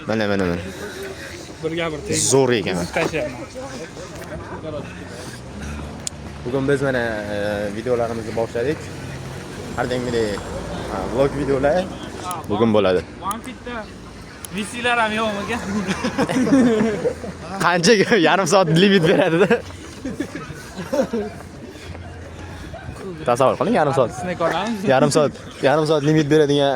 Mana, mana, mana. Birga bir teng. Zo'r ekan. Tashlayapman. Bugun biz mana videolarimizni boshladik. Har doimgidek vlog videolar bugun bo'ladi. One Fit'da VC'lar ham yo'qmikan? Qancha yarim soat limit beradi-da. Tasavvur qiling, yarim soat. Snack olamiz. Yarim soat, yarim soat limit beradigan.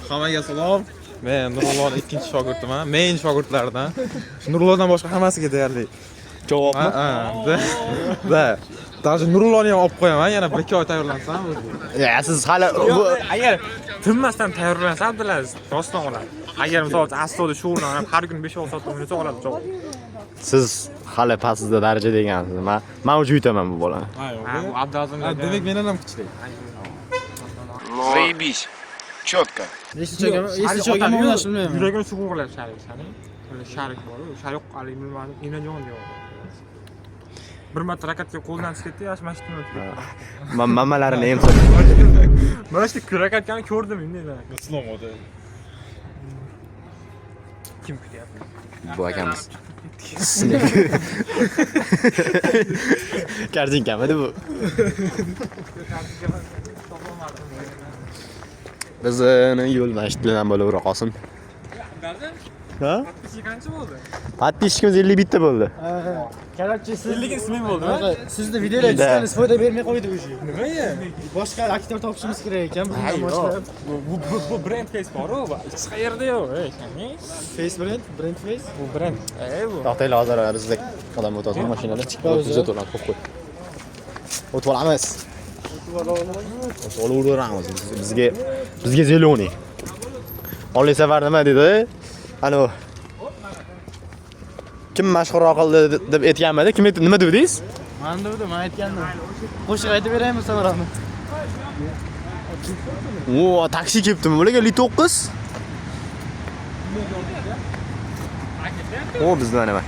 Hammaga salom. Men Nurullohning ikkinchi shogirdiman. Men shogirdlardan. Nurullohdan boshqa hammasiga deyarli. Javobmi? Ha, да. Да. Даже Nurullohni ham olib qo'yaman, yana 1-2 oy tayyorlansam. Ya siz hali bu Agar tinmasdan tayyorlansa Abdulaziz rostdan oladi. Agar misol uchun astoda shug'ullanib har kuni 5-6 soat o'ynasa oladi javob. Siz hali pastida darajada ekansiz. Men уже yutaman bu bolani. Ha, yo'q. Ha, bu Abdulaziz. Ha, demak mendan ham kuchli. Заебись. Четко. Yuragini sug'urlab sharik sani. Ular sharik bor, sharik haligi bilmadim, enajon deyapti. Bir marta rakatga qo'ldan chiqib ketdi, yosh mana shu o'tib ketdi. Mamalarini emsa. Mana shu rakatkani ko'rdim endi. Islom ota. Kim kutyapti? Bu akamiz. Korzinkamidi bu? Bizni yo'l mana shu bilan bo'lavera qolsin. Ha? Подписчик qancha bo'ldi? Подписчикimiz 51 ta bo'ldi. Короче, siz 50 isming bo'ldi. Sizni videolar Да. tushganingiz foyda bermay qo'ydi уже. Nimaga? Boshqa aktyor topishimiz kerak ekan bundan boshqa. Bu brend face bor-u, hech qayerda yo'q, ey, shani. Face brend, brend face. Bu brend. Ey bu. To'xtanglar, hozir bizda odam o'tadi mashinada. Tuzat olamiz, qo'yib qo'y. O'tib olamiz. O'tib olaveramiz. Bizga зеленый. Oliy safar nima dedi? Ana kim mashhurroq qildi deb aytganmidi? Kim aytdi? Nima dedingiz? Man dedim, man aytgandim. Qo'shiq aytib beraymi savarani? O, taksi kelibdimi? Bularga 59. O, bizni mana.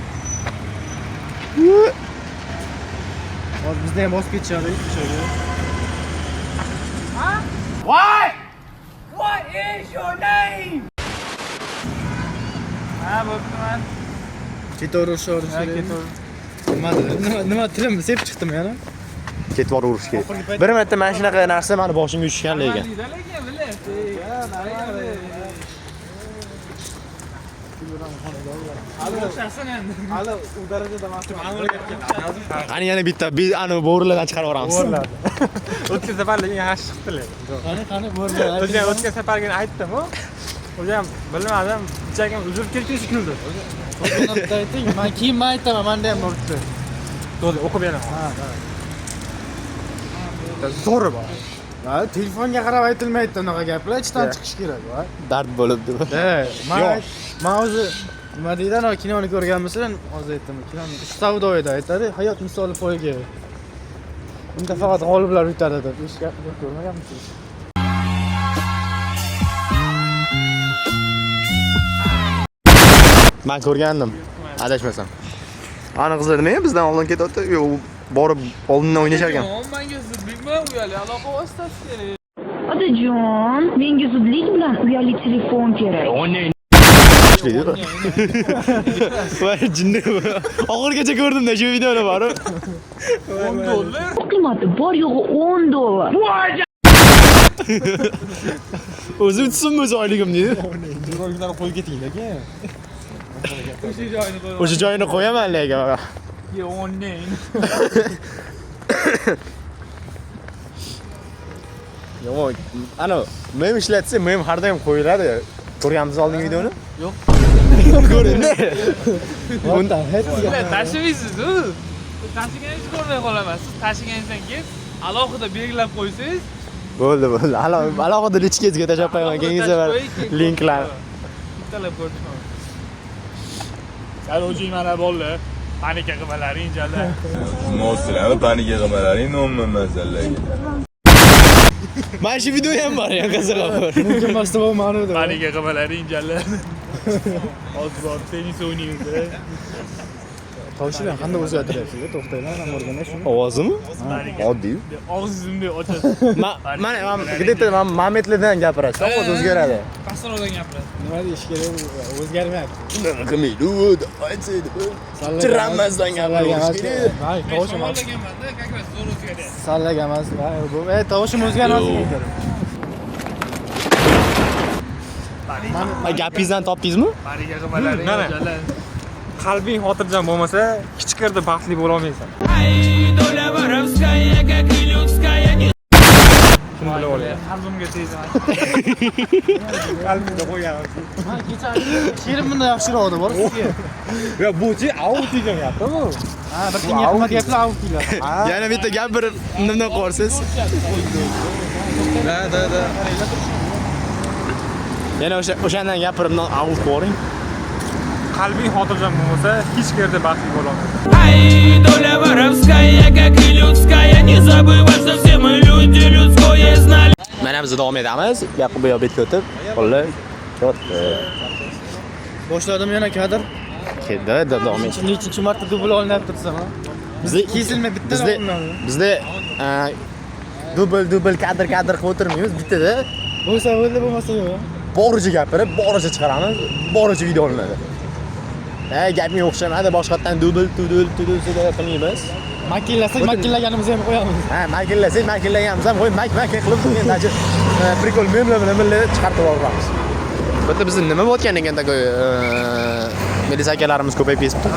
Hozir bizni ham bosib ketishadi, o'shaga. Ha, bo'pti man. Ketaver o'sha. Ha, ketaver. Nima nima tilim sep chiqdimi yana? Ketib boraverish kerak. Bir marta mana shunaqa narsa meni boshimga tushgan lekin. Lekin bilyapti. Hali u darajada emas. Qani yana bitta ani bo'rilardan chiqarib yuboramiz. O'tgan safar lekin yaxshi chiqdi lekin. Qani qani bo'rlar. O'tgan safargina aytdim-u. O'zi ham bilmadim, ichagim uzilib ketgisi kuldi. Bitta ayting, man keyin man aytaman, menda ham bor bitta. To'g'ri, o'qib beraman. Ha, ha. Zo'ri bor. Ha, telefonga qarab aytilmaydi unaqa gaplar, ichdan chiqish kerak, va. Dard bo'libdi bu. Man man o'zi nima deydi, anavi kinoni ko'rganmisizlar? Hozir aytdim, kinoni savdoyida aytadi, hayot misoli poyga. Unda faqat g'oliblar yutadi deb. Hech gapni ko'rmaganmisiz? Men ko'rgandim. Adashmasam. Ana qizlar nima bizdan oldin ketyapti? Yo'q, borib oldindan o'ynashar ekan. Menga zudlik bilan uyali aloqa vositasi kerak. Otajon, menga zudlik bilan uyali telefon kerak. Ishlaydi. Voy jinni. Oxirigacha ko'rdim-da shu videoni borib. 10 dollar. Qiymati bor yo'g'i 10 dollar. O'zi utsin o'zi oyligim deydi. Joylarni qo'yib keting-da keyin. O'sha joyini qo'yib. O'sha joyini qo'yaman lekin. Yo, name. Yo'q, ana mem ishlatsa, mem har doim qo'yiladi. Ko'rganmiz oldingi videoni? Yo'q. Ko'ring-da. Bundan hech Sizlar tashimaysiz-u. Tashiganingizni ko'rmay qolaman. Siz tashiganingizdan keyin alohida belgilab qo'ysangiz, Bo'ldi, bo'ldi. Alohida lichkangizga tashlab qo'yaman keyingi safar linklar. Bittalab ko'rib chiqaman. Salojing mana bolalar. Panika qilmalaring jala. Moslarni panika qilmalaring, nommi masalaga. Mana shu video ham bor, ham qizig'i bor. Mumkin emas deb ma'noda. Panika qilmalaring jala. Hozir borib tennis o'ynaymiz. Tovushini ham qanday o'zgartiryapsiz? To'xtanglar, man o'rganay shuni. Ovozimi? Oddiy. Og'zingizni ochasiz. Mana где-то Mametlidan gapirasiz, ovoz o'zgaradi. Pastroqdan gapirasiz. Nima deyish kerak? O'zgarmayapti. Nima qilmaydi u? Aytaydi. Chiranmasdan gapirish kerak. Voy, tovushim Shamollaganman-da, как раз zo'r o'zgaryapti. sallagan emas. Voy, bu tovushim o'zgarmasin kerak. Gapingizdan topdingizmi? Mana. Qalbing xotirjam bo'lmasa, hech qayerda baxtli bo'la olmaysan. Shuni bilib oling. Qalbimga tegdi. Qalbimga qo'yganman. Man kecha she'rim bundan yaxshiroq edi, bor sizga. Yo, bu-chi, au degan gap-da bu. Ha, bir tinga qimmat gaplar au deyiladi. Yana bitta gapirib nima qilsangiz. Da, da, da. Yana o'shandan gapirib au qo'ring. Qalbing xotirjam bo'lmasa, hech qayerda baxtli bo'la olmaysan. Ай, доля воровская, как и людская. Не забывай, что все мы люди людское знали. Mana biz davom etamiz. Bu yoq betga o'tib, qo'llar katta. Boshladim yana kadr. Ketdi, davom et. Nechinchi marta dubl olinyapti desam, ha? Bizda Kesilmay bitta bizda olinadi. bizda dubl dubl kadr kadr qilib o'tirmaymiz. Bittada Bo'lsa bo'ldi, bo'lmasa yo'q. boricha gapirib, boricha chiqaramiz, boricha video olinadi. Gaping o'xshamadi, boshqatdan dubl, tudul, tudul sudul qilmaymiz. Makillasak makillaganimizni ham qo'yamiz. Ha, makillasak makillaganimiz ham qo'y, mak mak qilib turgan prikol memlar bilan birga chiqarib yuboramiz. Bu yerda bizda nima bo'layotgan ekan такой milisa akalarimiz ko'payib ketibdi.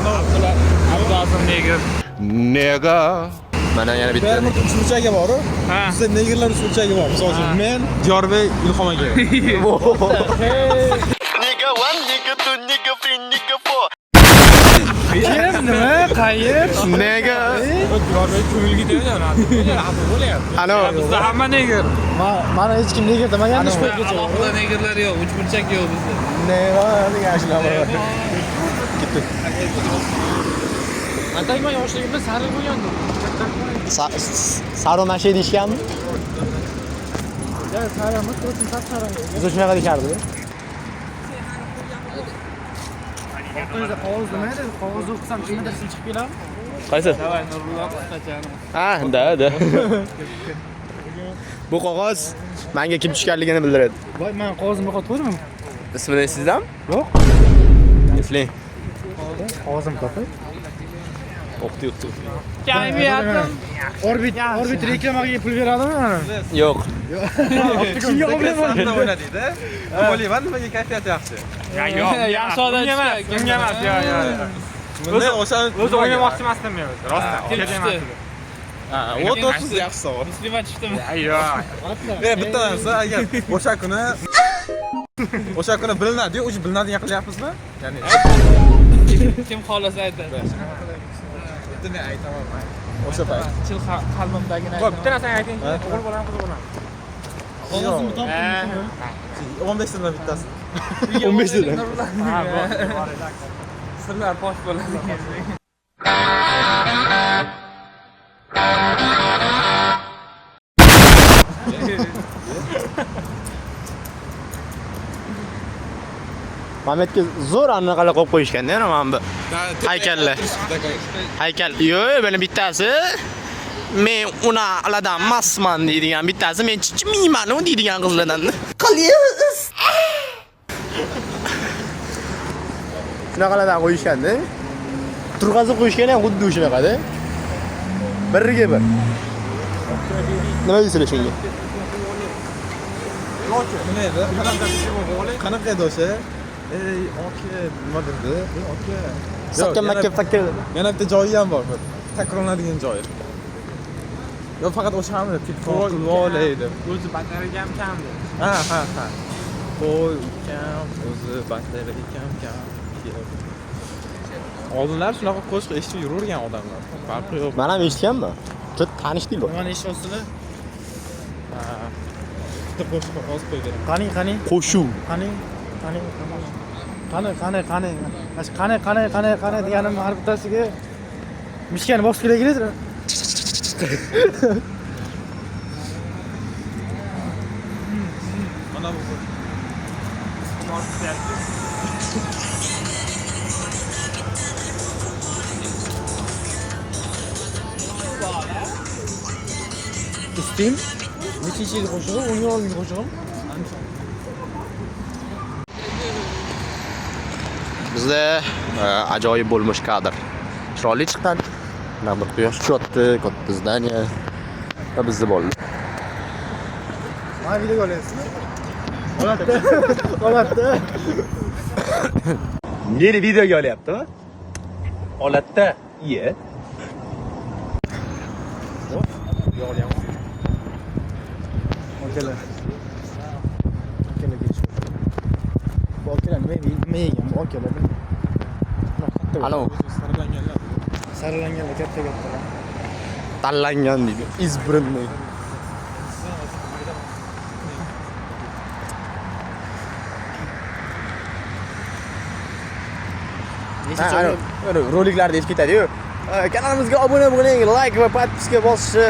Abdulazim neger. Nega. Mana yana bitta. Bermud uchburchagi bor-u. Bizda negerlar uchburchagi bor. Misol uchun men, Diyorbek, Ilhom aka. Nigga 1, nigga 2, nigga 3, nigga 4. Kim, nima, qayer? Nega? Diyorbek ko'ngilga tegadi, xafa bo'lyapti. Alo. Bizda hamma neger. Mana hech kim neger demagandi shu paytgacha. Alohida negerlar yo'q, uchburchak yo'q bizda. Nega degan ashula bor. Ketdi. Atak men yoshligimda sariq bo'lgandim. Sariq mashay deyishganmi? Ya sariq emas, to'g'ri sariq. Biz shunaqa deyishardi. Orqangizda qog'oz nima edi? Qog'oz o'qisam nimadir chiqib keladimi? Qaysi? Давай, Nurullo qisqachani. Ha, da, da. Bu qog'oz menga kim tushganligini bildiradi. Voy, men qog'ozimni yo'qotib qo'ydimmi? Ismini esingizmi? Yo'q. Eslang. Qog'ozimni topay. O'qdi, o'qdi. Kayfiyatim. Orbit, Orbit reklamaga pul beradimi? Yo'q. Kimga olmayman? O'ynadikda. O'ylayman, nimaga kayfiyat yaxshi. Yo'q, Yaxshi odam unga emas, tushgan. unga emas, yo, yo. Bunda o'sha O'zi o'ynamoqchi emasdim men o'zi, rostdan. Kim Kerak emas tushdi? edi. Ha, вот o'ttiz yaxshi savol. Muslima tushdimi? Yo'q. Bitta narsa, agar o'sha kuni bilinadi-yu, o'sha bilinadigan qilyapmizmi? Ya'ni Kim xohlasa aytadi. bitta men aytaman. O'sha payt. Chin qalbimdagini Bo'p, bitta narsani ayting, o'g'il bolami, qiz bolami? Qog'ozimni topdim. 15 tadan bittasi. 15 tadan. Ha, bor. Sirlar fosh bo'ladi. Mametga zo'r anaqalar qo'yib qo'yishganda yana mana bu haykallar. Haykal. Yo'q, mana bittasi men unalardan emasman deydigan, bittasi men chichmayman u deydigan qizlardan. Qiliz. Shunaqalardan qo'yishganda. Turg'azib qo'yishgan ham xuddi shunaqada. Biriga bir. Nima deysizlar shunga? Nima edi? Qanaqa edi o'sha? Ey, aka, nima dedi? Ey, aka. Sakka makka fakka. Yana bitta joyi ham bor, bir takrorlanadigan joyi. Yo, faqat o'shami telefon qilib olay deb. O'zi batareyam kam deb. Ha, ha, ha. Qo'y, ukam, o'zi batareyam kam. Oldinlar shunaqa qo'shiq eshitib yuravergan odamlar. Farqi yo'q. Men ham eshitganman. Juda tanishdik bu. Nimani eshityapsizlar? Bitta qo'shiq hozir qo'yib beraman. Qani, qani, Qo'shuv. qani, qani, qani, qani, qani, qani, qani, qani, qani deganim har bittasiga mishkani bosib kerak. Mana bu. Film nechinchi yil qo'shig'i? Unga oldingi qo'shig'im. Bizda ajoyib bo'lmish kadr. Chiroyli chiqqan. Mana bir quyosh tushyapti, katta здание va bizni bolalar. Mana videoga olyapsizmi? Oladida. Oladida. Meni videoga olyaptimi? Olatda, iye. Akalar. Akalar kelishdi. Bu akalar nima yegan bu akalar? Alo, Saralanganlar katta kattalar. Tanlangan deydi. Избранный. Necha Ha, ana, roliklarda aytib ketadi-yu. Kanalimizga obuna bo'ling, like va подписка bosishni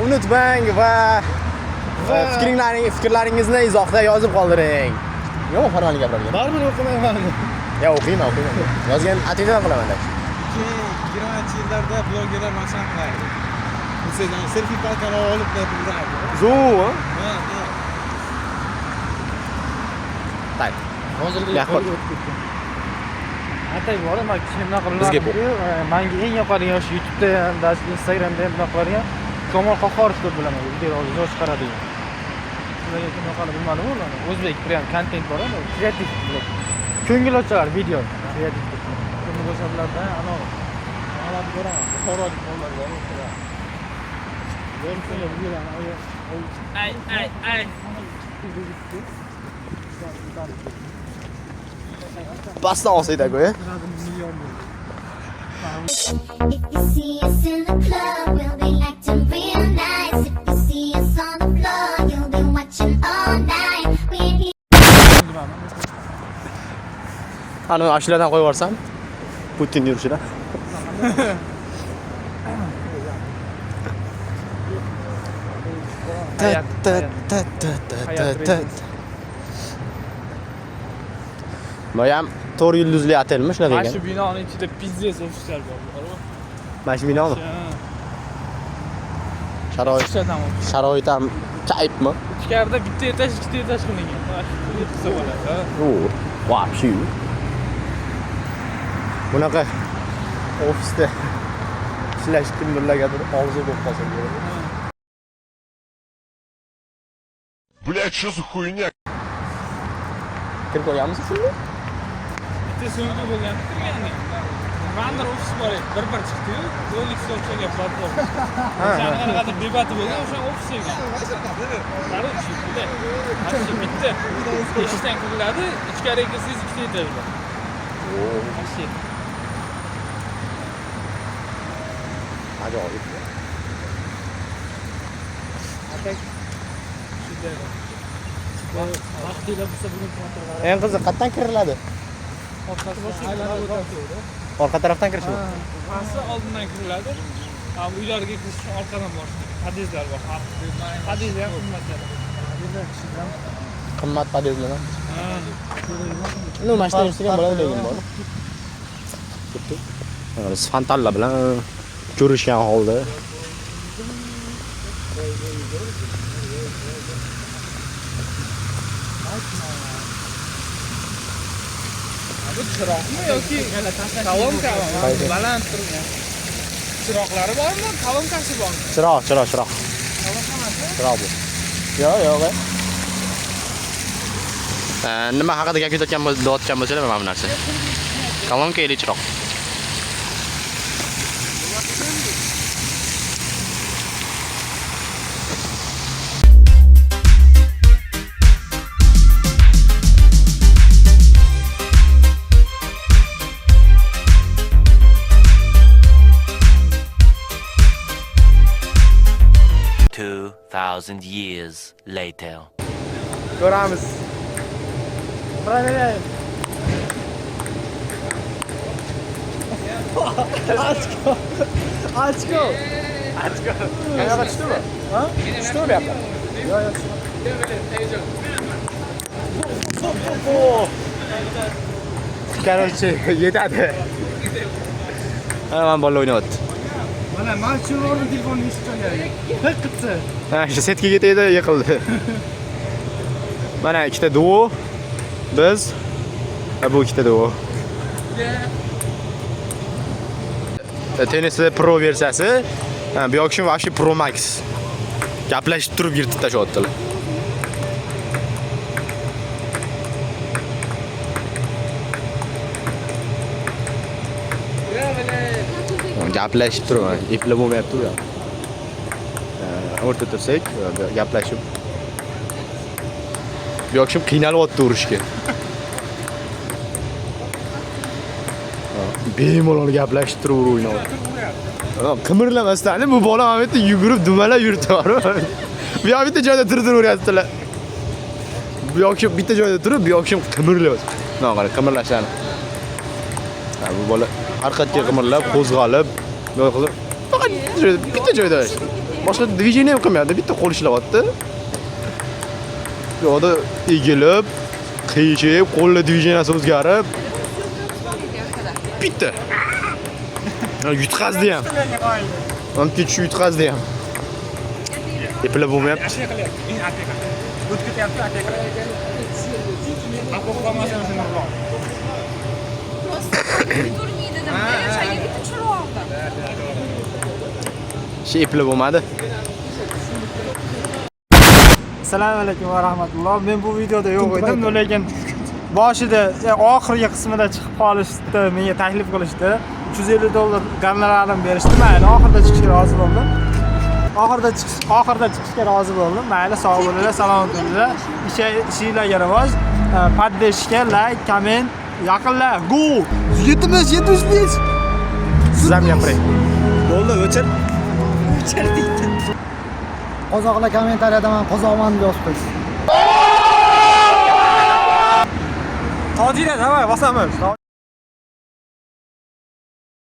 unutmang va fikrlaringizni izohda yozib qoldiring. Yo'q, farmali gapiradigan. Baribir o'qimayman. Ya o'qiyman, o'qiyman. Yozgan ответ ham qilaman. 2020 yillarda blogerlar mana shunaqa qilardi. Masalan, selfie palkani olib yurardi. Zo'r. Ha, ha. Так. Hozirgi Yaxshi. qo'lga o'tib ketgan. Atay bor, man kichkina bunaqa Bizga bilardim-ku, manga eng yoqadigan shu YouTube'da ham, даже Instagramda ham bunaqa qiladigan Kamol Qohorov deb bilaman, video zo'r chiqaradigan. Sizlarga kim yoqadi bilmadim ularni. O'zbek prям kontent bor, kreativ blog. Ko'ngil ochar video, kreativ. Ko'ngil ocharlardan anavi. Analarni ko'raman. Buxorolik bolalar bor o'shalar. Ay, ay, ay. Pastdan olsak такой. If you see us in the club, we'll be acting real nice. If you see us on the floor, you'll be watching all night. We ain't here. Ana ashuladan qo'yib yuborsam, Putin yurishidan. Ta ta ta ta ta ta ta. Boyam to'rt yulduzli otelmi shunaqa Mana ekan? shu binoni ichida пиздец ofislar bor. Bormi? Mana shu binomi? Sharoit O'shadan ofis. Sharoit ham kayfmi? Ichkarida bitta etaj, ikkita etaj qilingan. Mana shu pulni qilsa bo'ladi. Ha. O, вообще. Bunaqa ofisda ishlash kimdirlargadir orzu bo'lib qolsa kerak. Блять, что за хуйня? Kirib ko'rganmisiz shunda? Bitta so'nggi bo'lgan kirgandik. Nimadir ofis bor edi, bir chiqdi-yu, Rolex o'xshagan platforma. O'shani qanaqadir debati bo'lgan, o'sha ofis ekan. Короче, bitta. Mana shu bitta eshikdan kiriladi, ichkariga kirsangiz ikkita etaj bor. Вообще. Ajoyib. Shunday. Vaqtida bo'lsa bugun Eng qiziq, qayerdan kiriladi? Aylanib o'tadi. Orqa tarafdan kirish mi? Pasti oldindan kiriladi. Ha, uylarga kirish uchun orqadan borish kerak. Podyezdlar bor. Podyezdlar ham qimmat. Qimmat podyezdlar. Ha. Ну, mashina yursak ham bo'ladi lekin bor. Mana biz fontanlar bilan ko'rishgan holda. Bu chiroqmi yoki kolonkami? Baland turgan. Chiroqlari bormi? Kolonkasi bormi? Chiroq, chiroq, chiroq. Chiroq bu. Yo'q, yo'q. Nima haqida gap ketayotgan deyotgan bo'lsalar mana bu narsa. Kolonka или chiroq. Thousand years later. Ko'ramiz. Проверяем. Очко. Очко. Очко. Qayerga tushdimi? Ha? Tushdimi bu yoqqa? Yo'q, yo'q. Короче, yetadi. Ha, mana bolalar o'ynayapti. Mana men shu o'rni telefonni eshitib cholgan. Hiq qilsa. Ha, shu setkaga tegdi, yiqildi. Mana ikkita duo. Biz va bu ikkita duo. Tennisda pro versiyasi. Ha, bu yoq вообще Pro Max. Gaplashib turib yirtib tashlayaptilar. Gaplashib turib, eplab bo'lmayapti u yoq. O'rta tursak, gaplashib. Bu yoq qiynalyapti urishga. Bemalol gaplashib turib o'ynayapti. Qimirlamasdan bu bola mana bu yerda yugurib dumalab yuribdi. Bu yoq bitta joyda turib uryaptilar. Bu yoq bitta joyda turib, bu yoq qimirlayapti. Mana qara, qimirlashani. Ha, bu bola har qayerga qimirlab, qo'zg'alib, faqat bitta joyda. Boshqa движение ham qilmayapti, bitta qo'l ishlayapti. Bu yoqda egilib, qiyshayib, qo'lni движениеsi o'zgarib, bitta. Yutqazdi ham. Mana shu yutqazdi ham. Eplab bo'lmayapti. Ashya qilyapti. Men ataka. O'tib ketyapti, ataka. Qo'rqib qolmasin o'sha Nurullo. Turnirda o'shaga bitta tushirib oldim. Shu eplab bo'lmadi. Assalomu alaykum va rahmatulloh. Men bu videoda yo'q edim, lekin boshida, oxirgi qismida chiqib qolishdi, menga taklif qilishdi. $350 gonorarim berishdi. Mayli, oxirida chiqishga rozi bo'ldim. Oxirida chiqishga rozi bo'ldim. Mayli, sog' bo'linglar, salomat bo'linglar. Ishinglarga rivoj. Поддержка, like, comment, yaqinlar. Go! 70 75. Siz ham gapiring. Bo'ldi, o'chir. Qozoqlar kommentariyada man qozoqman deb yozib qo'ysin. Tojiklar, давай, bosamiz.